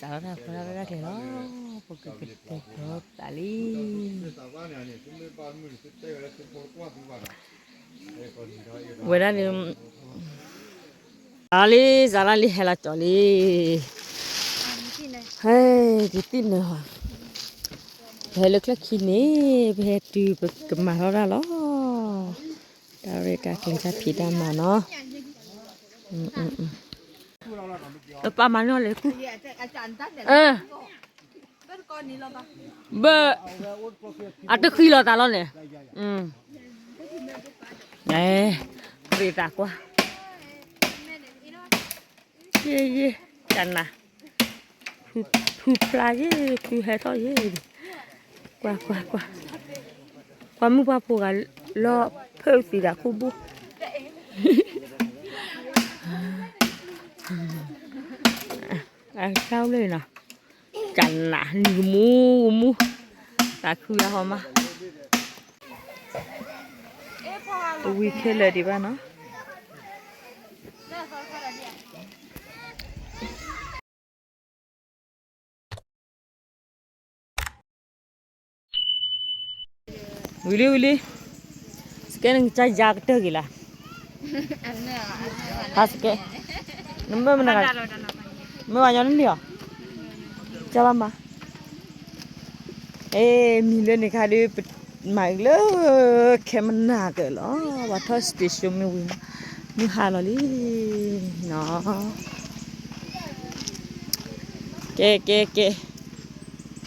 စးထီၣ်တၢ်ဖီတၢ်လီၢ်တၢ်ကျဲလီၤ, ပကကတဲာ်ကတီၤသးလံ. ဝဲဒၣ်န့ၣ် စးလီၤလံ စးလီၤလံ ဟဲလီၤကၠီလံ. ဟဲ ကသံၣ်နၢၤဟီ, ပဟဲလၢချၢၣ်ခံန့ၣ် ပဟဲတုၤပကမၤထီၣ်တၢ်လီၤ. တၢ်ရဲၣ်တၢ်ကျဲၤတၢ်ဖံးတၢ်မၤနီၤ. ပပာ်မၤန့ၢ်အီၤလဲၣ်ကူ, ဘၣ် အတဃံလီၤသးလီၤန့ၣ်, ပှ့ၤသးကွၢ်, ယ့ၢ်ယ့ၢ်, ကနၤ, ဖုဖျါယ့ၢ် ဖုဟဲထီၣ်ယ့ၢ်, ကွၢ်ကွၢ်ကွၢ်, ကွၢ်မုၣ်ပှၢ်ဖိဂၤလီၤဖုးသံးဂၤခိၣ်ဘိၣ် အတၢ်အိၣ်လၢနီၤ, ကနၤ နံၤကမူကမူ, သးခုဂၤဟီမး, ပဝံၤခဲလၢာ်ဒံးဘၣ်နီၤ. ဝံၤလံဝံၤလံ, စကဲနကစၢ်ယါကတၢၢ်က့ၤလၢ်, ဟးစကဲ, နမ့ၢ်မနုၤ, မ့ၢ်ဝဲညီနုၢ်လံၣ်အီၤ, ကၢ်ဘၣ်မး, အ့ မံၤလၢန့ၣ်ခါဒီး ပမၤအံၤလၢ ခဲမနၤကလီၤ, ပှၤထီၣ် station မ့ၢ်ဝံၤ, မုၢ်ဟါလီၤလံနီၤ. ကဲ ကဲ ကဲ,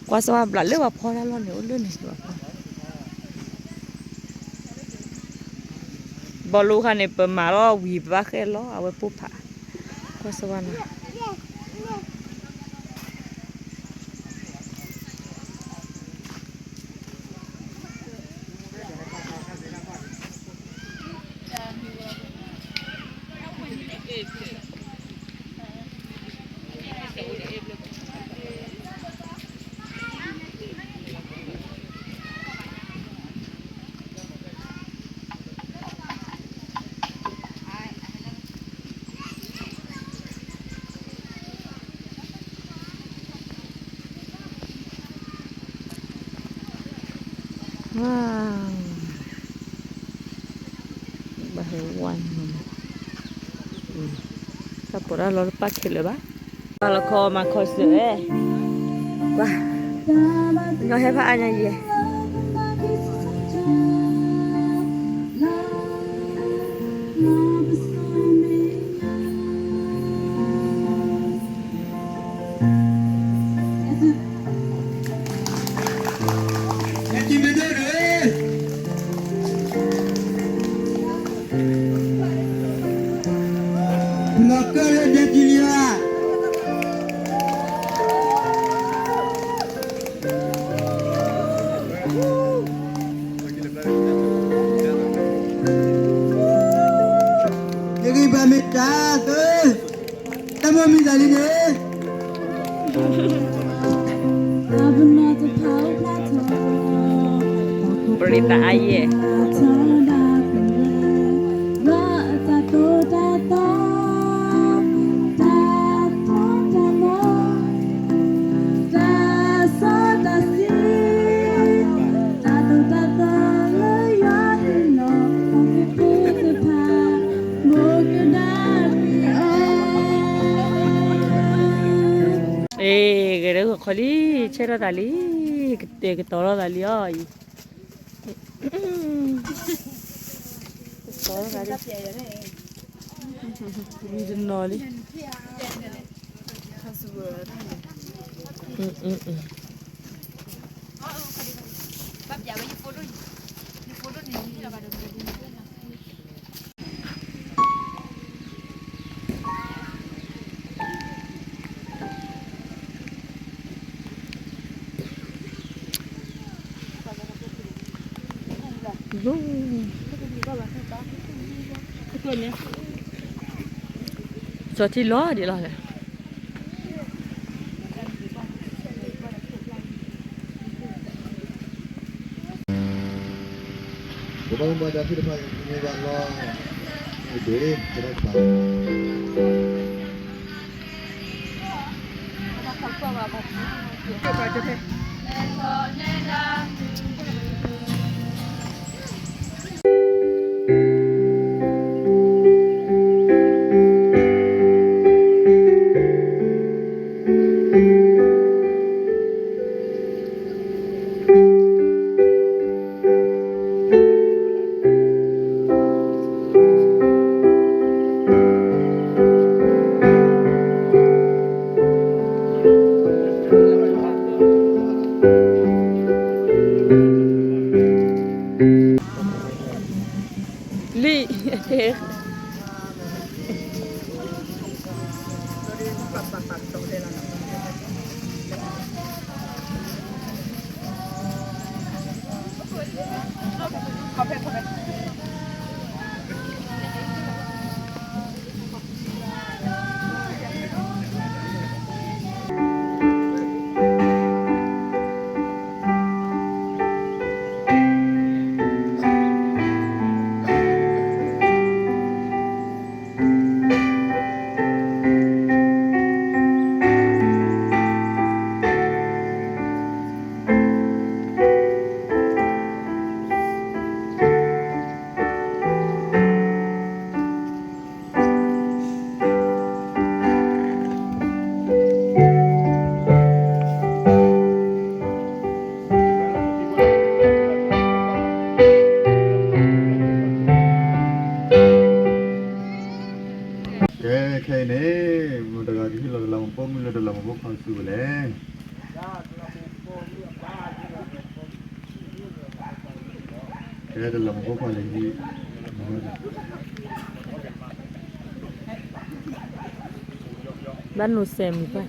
ကွၢ်စၢ်ဝါဘျးလၢပှၤဖီတၢ်လီၢ်န့ၣ် အိၣ်လၢန့ၣ်ဘၣ်ဖီ, ဘီလိခါန့ၣ် ပမၤလီၤဝံၤပဘၣ်ဃဲလီၤ အဝဲပိၢ်ဖး, ကွၢ်စၢ်ဝါနီၤ. တၢ်ပိာ်တၢ်လီၤတပၣ်ခဲလၢာ်ဘၣ်, ပၢ်လီၤခီမၤခီစၢၤဝဲ, ပှၤ, ညီဟဲဖးအါညါယဲၢ် လီၤကၢၢ်လၢဒဲကံလံဧါ, ယဂံၢ်ဘါမ့ၢ်တၢ်သၢ, တၢ်မိၣ်မံၤသးလံန့ၣ် ပရံသးအါယဲၢ်, အ့ ဂဲၤဒၢဂီၤခီလံ, ဆဲးထီၣ်သးလံ, ကတဲာ်ကတီၤထီၣ်သးလံအီၤအံၤ, ကတီၤထီၣ်သးလံ, ဝံၤတနီၤလံ.စီၤထံလီၤဒ်လီၤလဲၣ်. ပဘၣ်မူဘၣ်ဒါသ့ၣ်တဖၣ်အံၤ မ့ၢ်ဘၣ်လီၤ, မ့ၢ်ဒ့ သရၣ်တဖၣ် လံၣ်, ကဲ ခဲအံၤန့ၣ် မတၤတဂၤကဟ့ၣ်လီၤတလးမူးပိာ်မုၣ်လၢတလးမူးဖိခွါစုပူၤလဲၣ်. ကဲ တလးမူးဖိခွါလဲၤဟံး ဘၣ်နိစဲးမံၤပၢ်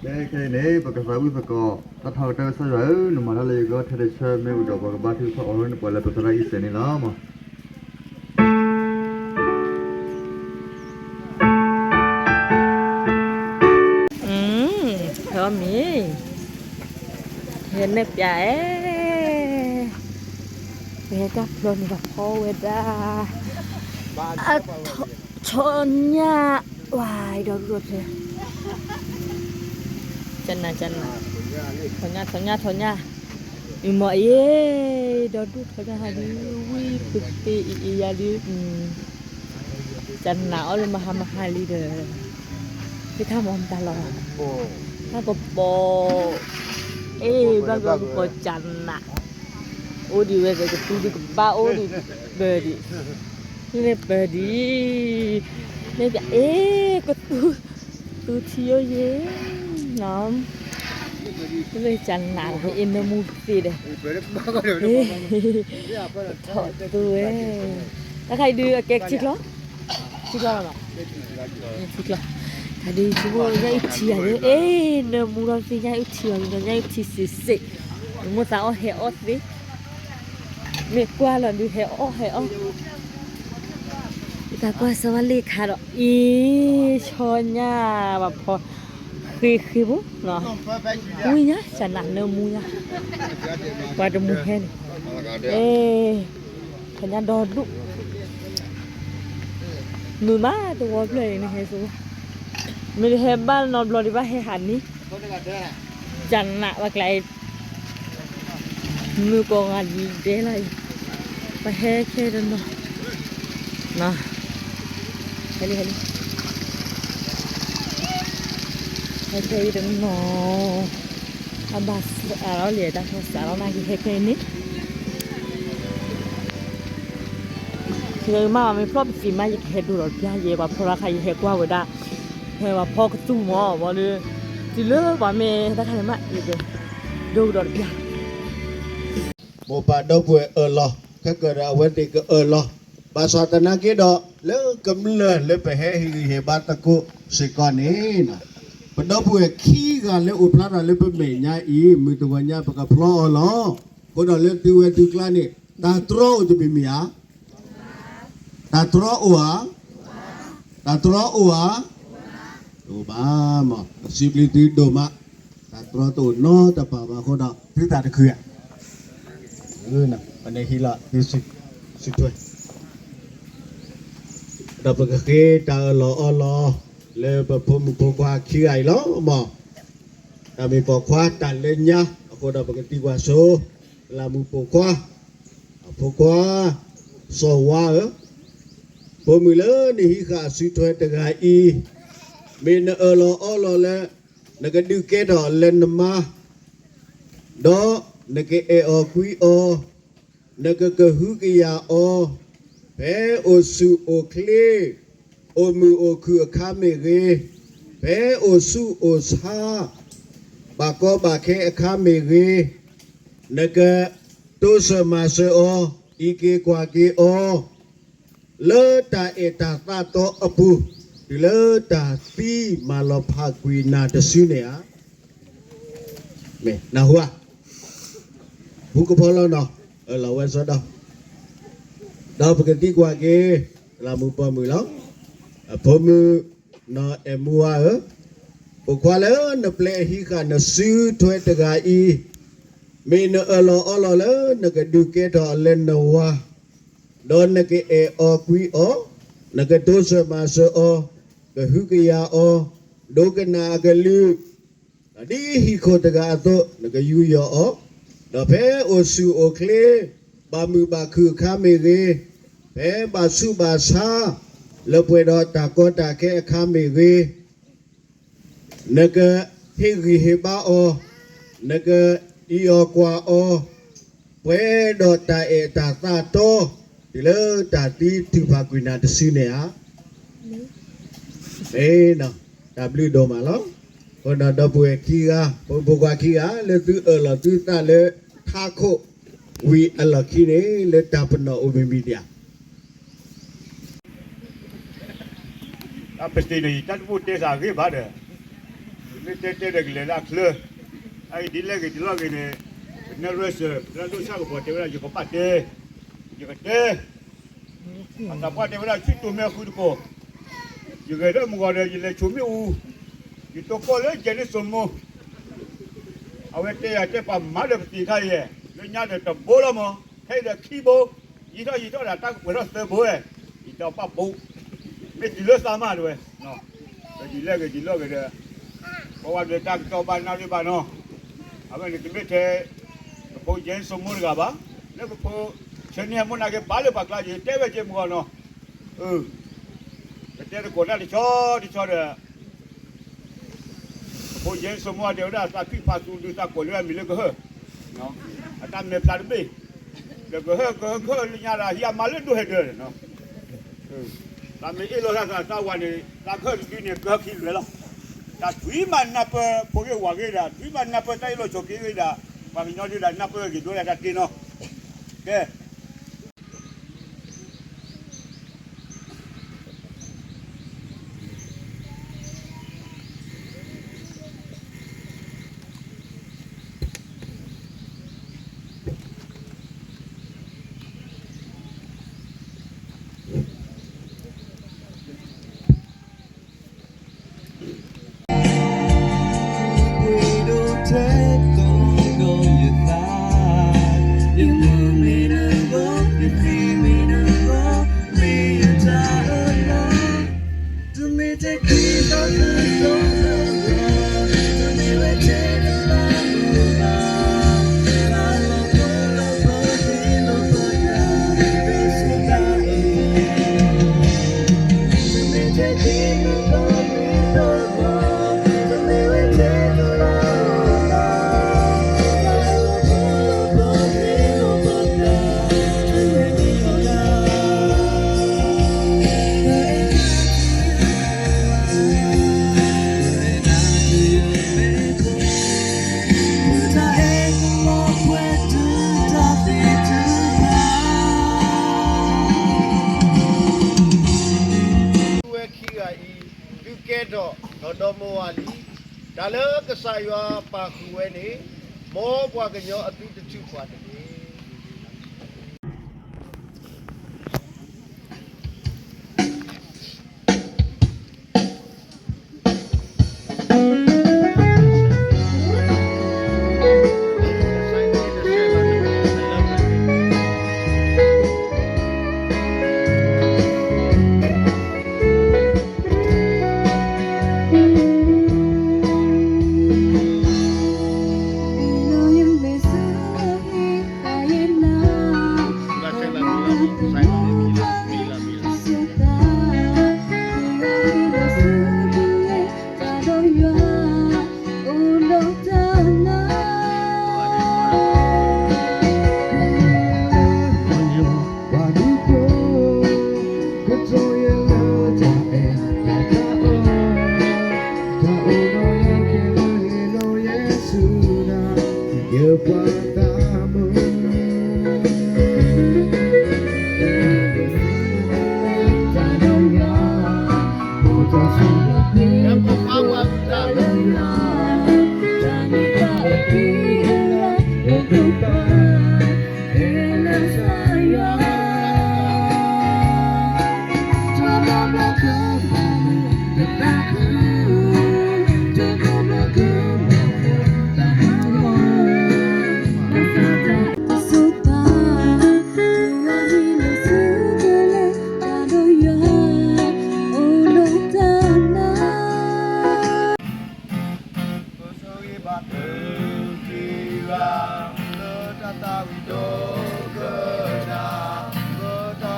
ကဲ ခဲအံၤန့ၣ် ပကသးဝံၣ်သကိး တၢ်ထီကတၢၢ် ကစၢ်ယွၤဧၢ, နမၤတၢ်လၢယဂီၢ်ထဲတဆၢ မ့ၢ်အိၣ်ဒီးပှၤကဘါထုကဖၣ်အိးထီၣ်န့ၢ်ပှၤလၢပသရၣ်အံၤစဲးန့ၣ်လီၤ. အၢ မ့ၢ် ဟဲနဲၣ်ပျးအဲ ပဟဲတၢ်ဖျီန့ၣ် ပှၤဖီဝဲဒၣ် အ ဆီညၣ် ဝါ ဒီဒူၣ်ဒီထၢ ကနၤ ကနၤ ဆီညၣ် ဆီညၣ် ဆီညၣ် အံၤမ့ၢ်အံၤ ဒီဒူၣ် ဆီညၣ် ဟးဒုး ဝံပသ့အံၤအံၤယၤဒုး ကနၤအီၣ်လၢမဟါမဟါလံဒီး ဟ့ၣ်ထီၣ်မၤမတၤလီၤ တၢ်ကပီၤ အ့ ဘၣ်ကပီၤကနၤ အိၣ်ဒံးဝဲကသူဒုးကဘၣ်အိၣ်ဒံး ပၢၤဒံး မ့ၢ်ပၢၤဒံး မ့ၢ်ပၢၤ အ့ ကသူ သူထံယိယ့ နီၤ မ့ၢ်ကနၤ အ့ နၢမူသ့ဒီး ထီၣ်သူဝဲ တၢ်ခါအံၤဒုးအကဲထံကျီ ထံကျီလီၤနီၤ ထံကျီ တၢ်ဒုးထံဖိညၣ်အုၣ်ထံဂၤဒုး အ့ နၢမူထီၣ်သ့ၣ်ညၣ်အုၣ်ထံဂၤဒုး ညၣ်အုၣ်ထံစ့းစ့း မိၢ်သးအီၣ်ဟဲအီၣ်သ့ မ့ၢ်ကွၢ်လီၤဒုးဟဲအီၣ်ဟဲအီၣ် ယသးကွၢ်စီၤဘၣ်လ့ၣ်ခါဒီး အံၤ ဆီညၣ် ပှၤဖီ ဃ့ဃ့ဖိ ဝံညါ ကနၤနၢမူညါ ပှၤတမူဟဲန့ၣ် အ့ ဆီညၣ်ဒီဒူၣ် မုာ်မးတဝီဖျၢၣ်အံၤန့ၣ်ဟဲစိ မ့ၢ်တဟဲဘၣ်နီတဘျီဒံးဘၣ်ဟဲဟးန့ၣ် ကနၤပှၤကျါအံၤ မုၢ်ကိးဂၤဒဲးလီၤအံၤ ပဟဲခဲတနီၤ ဟဲလံ ဟဲလံ ဟဲခဲအံၤတနီၤ အဘၣ်စးလီၤလံ တၢ်ဖီစးလီၤ နကဟဲခဲအံၤန့ၣ် ယမ့ၢ်ဖျီၣ်ပသံးမး ယကဟဲဒိဒီးတပျၢ် ယဲပှၤဖျီတၢ်ခါ ယဟဲကွၢ်ဝဲဒၣ် ဟဲပှၤဖီကသူမး ဘီဒီး တုၤလၢပှၤမ့ၢ်တၢ်ခါန့ၣ်မး ယက ဒိကဒီးတပျၢ် မိၢ်ပၢ်ဒီပုၢ်ဝဲၢ်အၢၣ်လီၤ ခဲကၢဒီးအဝဲသ့ၣ်ကအၢၣ်လီၤ ဘၣ်ဆၣ်သနာ်က့ဒီး လၢကမျၢၢ်လၢပဟဲဟ့ၣ်ဂံၢ်ဟ့ၣ်ဘါသကိးစ့ၢ်ကီးန့ၣ် ပဒီပုၢ်ဝဲၢ်ခံဂၤလၢအိၣ်ဖျါထီၣ်လၢပမဲာ်ညါအံၤ မုၢ်တဂီၤညါပကဖျီအီၤလီၤ. အဃိဒီးလၢသုဝဲသုကျါန့ၣ် တၢ်တြီအိၣ်တမံၤမံၤဧါ တၢ်တြီအိၣ်ဧါ တၢ်တြီအိၣ်ဧါ တအိၣ်ဘၣ်မး စံးဘျုးသုဒိၣ်မး တၢ် တြီတအိၣ်နီတပၤဘၣ်အဃိဒီး သုသးတခုဧါ. ပန့ၣ်ဟံးလီၤသုစုထွဲ ဒီးပကဃ့တၢ်အၢၣ်လီၤအီလီၤ လၢပဖိမုၣ်ဖိခွါခံဂၤအံၤလီၤမး. တၢ်မ့ၢ်ပိာ်ခွါတၢ်လၢညါအဃိဒီး ပကသံကွၢ်ဆိ လၢမူပိာ်ခွါ အဖိခွါ စီၤဝါဧၢ, ဖိမုၣ်လၢနဟံးဃာ်အစုထွဲတဂၤအံၤ, မ့ၢ်နအၢၣ်လီၤအီလီၤလၢ နကဒုးကဲထီၣ်လၢနမါ, ဒီးနကအဲၣ်အီၤကွံအီၤ, နကကဟုကယာ်အီၤ, ဖဲအိၣ်ဆူၣ်အိၣ်ချ့ အိၣ်မုာ်အိၣ်ခုၣ်အခါမ့ၢ်ဂ့ၤ, ဖဲအိၣ်ဆူၣ်အိၣ်ဆါ ဘၣ်ကီဘၣ်ခဲအခါမ့ၢ်ဂ့ၤ, နကတိစၢၤမၤစၢၤအီၤ, အံးက့ၤကွၢ်က့ၤအီၤ လၢတၢ်အဲၣ်တၢ်သးတီအပူၤ, တုၤလၢတၢ်သံမၤလီၤဖးကွံာ်နၤတစုန့ၣ်ဧါ. မ့ၢ်နၢ်ဟူဧါ, ဟူကဖီလီၤနီၤ, အၢၣ်လီၤဝဲစီဒီ, ဒီးပကသံကွၢ်က့ၤ သရၣ်မုၣ်ပိာ်မုၣ်လီၤ. အဖိမုၣ် နီၢ်အဲၣ်မူဝါဧၢ, ပိာ်ခွါလၢနပျဲအဟံးဃာ်နစုထွဲတဂၤအံၤ, မ့ၢ်နအၢၣ်လီၤအီလီၤလၢနကဒုးကဲထီၣ်လၢနဝၤ, ဒီးနကအဲၣ်အီၤကွံအီၤ, နကတိစၢၤမၤစၢၤအီၤ, ကဟုကယာ်အီၤ, ဒိကနၣ်အကလုၢ် ဒ်ဟံၣ်ခိၣ်တဂၤအသိး နကယူးယီၣ်အီၤ, ဒီးဖဲအိၣ်ဆူၣ်အိၣ်ချ့ ဘၣ်မုာ်ဘၣ်ခုၣ်အခါမ့ၢ်ဂ့ၤ, ဖဲဘၣ်ဆူးဘၣ်ဆါ လၢပှဲၤဒီးတၢ်ကီတၢ်ခဲအခါမ့ၢ်ဂ့ၤ, နကဟ့ၣ်ဂံၢ်ဟ့ၣ်ဘါအီၤ, နကအံးအီၤကွၢ်အီၤ, ပှဲၤဒီးတၢ်အဲၣ်တၢ်သးတီ, တုၤလၢတၢ်သံထုးဖးကွံာ်နၤတစုန့ၣ်ဧါ. မ့ၢ်နီၤ, တၢ်ဘျုးဒိၣ်မးလီၤ. အဃိဒီးဒီပုၢ်ဝဲၢ်ခံဂၤ, ဖိမုၣ်ဖိခွါခံဂၤ လၢသုအၢၣ်လီၤသုသးလၢထးခိၣ်ဝံၤအလီၢ်ခံန့ၣ် လၢတၢ်ပနီၣ်အိၣ်မံၤမံၤဒံးဧါ. အပစ့ၣ်န့ၣ် ယတၢ်တဘိၣ်တဲစ့ၢ်ဂ့ၤဘၣ်ဒီး, မ့ၢ်တဲတဲဒီးကလဲၤလၢအချၢ, အအံၤဒ်လဲၣ်ဂ့ၤဒ်လဲၣ်ဂ့ၤန့ၣ်, ပနၢ်ရဲၣ်စၢၤ လၢဒိၣ်ဆၣ်ကပီၤတဲဝဲဒၣ် ယကဘၣ်တဲ, ယကတဲ, အတၢ်ပှၢ်တဲဝဲဒၣ် ဆူၣ်တိၢ်မဲာ်ဃုတကိး, ယဂဲၤလၢမုၢ်ဂီၤဒီး ယလဲၤဆိမိၣ်အူ, ယတိၢ်ကီၢ်လၢယဲၢ်လၢစိမိ, အဝဲတဲယၤတဲပာ်မၤဒီးပသံၣ်ခါယဲၢ်, လၢညါဒီးတဘိလီၤမး, ခဲအံၤဒီးခံဘိ, ယံာ်ထီၣ်ယံာ်ထီၣ်ဒီးတၢ်ကပှဲၤထီၣ်သၢဘိဝဲ, ယတဘၣ်ဘိ, မ့ၢ်တုၤလၢသးမးတဲဝဲ, ဒ်လဲၣ်ဂ့ၤဒ်လဲၣ်ဂ့ၤဒီး, ပဝဲဒၣ်တၢ်ကစီၣ်ဘၣ်နၣ်ရံၣ်ဘၣ်နီၤ, အဝဲန့ၣ်တမ့ၢ်ထဲ ပဖိယဲၢ်လၢစိမိတဂၤဘၣ်, လၢပဖိဆၢန့ၢ်ဟဲမိၢ်နၤက့ၤဘၣ်လၢပှၤကျါ ယတဲဝဲက့ၤမုၢ်ဂီၤနီၤ, ပတဲသကိးတၢ်တဆီတဆီဒီး ပဖိယဲၢ်လၢစိမိအတဲဝဲဒၣ် သးခုဖးသူဒုးသးကိးလၢအမံၤလၢကဟၢၣ်, အတၢ်မဲာ်ဖျါတဘ့ၣ်, ဒီးကဟၢၣ်ကဟၢၣ်ကဟၢၣ်လၢညါဒီး ဟံးအမါလၢဒိၣ်ဟဲဒၢး, သးမ့ၢ်အ့ၣ်လိာ်သးသးဝၤန့ၣ် သးကဟၢၣ်တဒုန့ၣ် ကဟၢၣ်ခံလွဲၢ်လီၤ, တၢ်ဒွံမးနၢ်ပၢၢ်ဖိဂ့ၢ်ဝၤဂ့ၢ်ဒၣ် ဒွံမးနၢ်ပၢၢ်တၢ်အ့ၣ်လိာ်ဆိးက့ဂ့ၢ်ဒၣ်, ပှၤကညီဒုးဒၣ်နၢ်ပၢၢ်ဂ့ၤဒိလၢတၢ်တ့နီၤ, ကဲ ဝဲခံဂၤအံၤ သုကဲထီၣ်ထီၣ်ဒီမိၢ်ဝၤလံ. တၢ်လၢကစၢ်ယွၤပာ်ဃုာ်ဝဲန့ၣ်, မ်ပှၤကညီအသုတထုးပှၤတဂ့ၤ. ယပှၤသးမုာ် ဝံၤလံ, တၢ်ဖျီဝ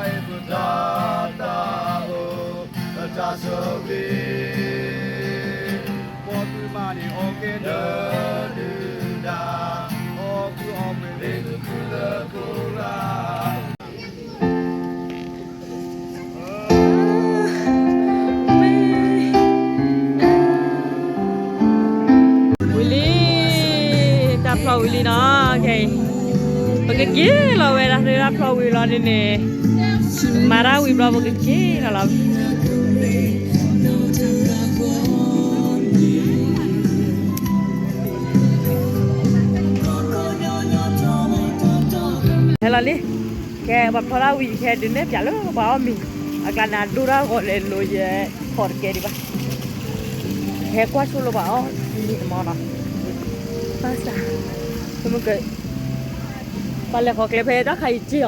ံၤလံနီၤ, ခဲအံၤ ပကက့ၤလီၤဝဲဒၣ်လၢတၢ်ဖျီဝံၤလီၤဒ်န့ၣ်, မၤတၢ်ဝံၤဘျီပကက့ၤလီၤလီၤ. ဟဲလီၤလံ, ခဲပှၤဖျီတၢ်ဝံၤ ခဲဒုးနဲၣ်ပၠးလၢပှၤအီၣ်မ့ၤ, အကျါန့ၣ်အဒိတၢ်ဂီၤလဲၤလိၤယဲ, ခီတကဲဒံးဘၣ်, ဟဲကွၢ်ဆိလၢပှၤအီၣ်မ့ၤတမီၤနီၤ, ဘၣ်ဆၣ်, မုၢ်က, ပှၤလဲၤဃီၤကျဲဖဲတၢ်ခါအံၤက့ၤ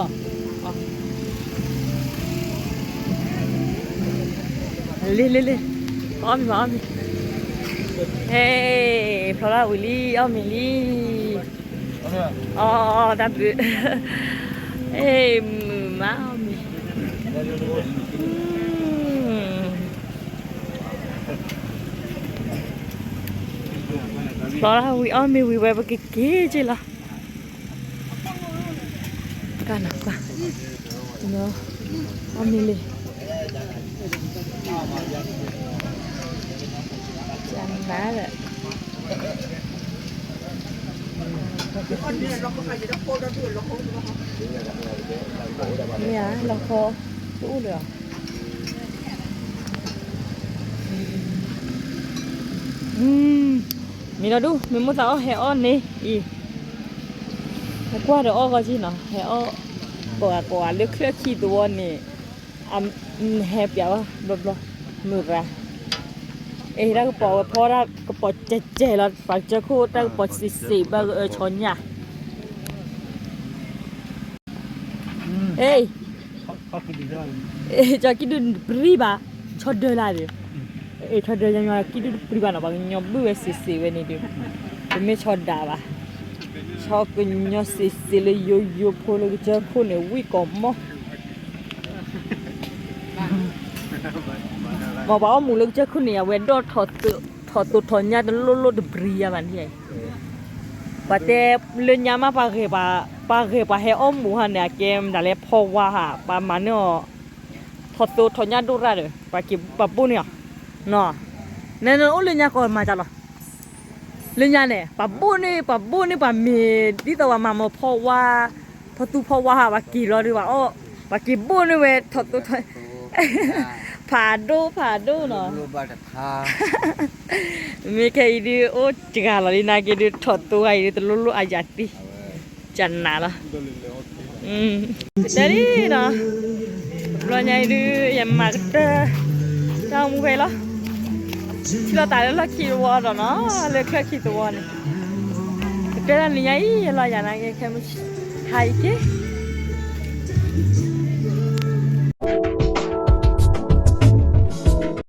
အီၤ လ့လ့လ့, အီၣ်မ့ၤမးအီၣ်မ့ၤ, ဟဲ, ဖျီတၢ်ဝံၤလံ အီၣ်မ့ၤလံ, အီၣ်, တၢ်ဘျုး, ဟဲ, မုာ်မးအီၣ်မ့ၤ, ဖျီတၢ်ဝံၤအီၣ်မ့ၤဝံၤဝဲ ပကက့ၤက့ၤလီၤ. ကွၢ်နၤကွၢ်, အီၣ်မ့ၤလံ, နၤဒီး, မ့ၢ်ဧါ လီၤခီ, တအိၣ်လၢၤ, မ့ၢ်ဒီဒူၣ် မ့ၢ်မိၣ်သးအီၣ်ဟဲအီၣ်န့ၣ်အံၤ, ဟဲကွၢ်ဒီးအီၣ်ဂီၢ်က့ၤနီၤ, ဟဲအီၣ်, ကိးဂၤကိးဂၤလၢချၢၣ်ခံသဝီန့ၣ်, ဟဲပၠးဘၣ်ဘျီဘျီ, မုၢ်ရၤ, အ့ၣ် တၢ်ကပီၤဝဲဖီတၢ်ကပီၤကဲကဲလီၤ ပှၤကစၢၢ်ခိၣ် တၢ်ကပီၤစံးစံးဘၣ်ဂၢၢ်ဆီညၣ် အ့ၣ်, ကၠီကံၣ်ဒုပြံဘၣ်, ဆီဒၢလၢဒီး, အ့ၣ် ဆီဒၢညီညီ ကံၣ်ဒုတပြံဘၣ်နီၤ ပှၤကညီဘုၣ်ဝဲစံးစံးဝဲန့ၣ်ဒီး, တမ့ၢ်ဆီဒၣ်ဘၣ်, ဆီကညီစံးစံးလၢယိယိဖိလၢကစၢၢ်ခိၣ်န့ၣ် ဝံၣ်ကိးမီၢ် မ့ၢ်ပှၤအီၣ်မူးလၢကစၢၢ်ခိၣ်န့ၣ် အဝဲဒီးထီၣ်သိးထီၣ်ညၣ်တလိၣ်လိၣ်တပြံယါဘၣ်န့ၣ်, ပှၤတဲလၢညါမး ပှၤဂဲၤပှၤဟဲအီၣ်မူးဟါန့ၣ် အကဲမတၤလဲၣ် ဖီဝါဟး ပှၤမၤန့ၢ်အီၤ ထီၣ်သိးထီၣ်ညၣ်ဒိၣ်ရၣ်ဒီး ပှၤက့ၤပှၤဘိၣ်န့ၢ်အီၤ, နအိၣ်လၢညါကီးမၤတၢ်လီၤ. လၢညါန့ၣ် ပှၤဘိၣ်န့ၢ် ပှၤဘိၣ်န့ၢ်ပှၤမ့ၢ် ဒ်သိးပှၤမၤမီၤဖီဝါ, ဖီသူဖီဝါဟး ပှၤက့ၤလီၤဒုးဘၣ်အီၣ်, ပှၤက့ၤဘိၣ်န့ၢ်ဝဲထီၣ်သိးထီၣ်, ဖးဒိၣ်ဖးဒိၣ်နီၤ, မ့ၢ်ခဲအံၤဒုး အိၣ်တဂၤလီၤလံ နာ်က့ဒုး ထီၣ်သိးဂၤအံၤဒုး တလိၣ်လိၣ်အယၤသံ, ကနးလီၤ. ကတၢၢ်လံနီၤ, တဘျီညါအံၤဒုး ယမၤကတၢၢ် တၢ်အိၣ်မူဖဲအံၤလီၤ. ထံၣ်လိာ်သးလၢလီၢ်ခံသဝီဒီးနီၤ, လၢချၢၣ်ခံသဝီန့ၣ်, ကတၢၢ်တၢ်နံၤညါအံၤ ယလီၤယၤနာ်က့ ခဲမုၢ်ဟါအံၤက့ၤ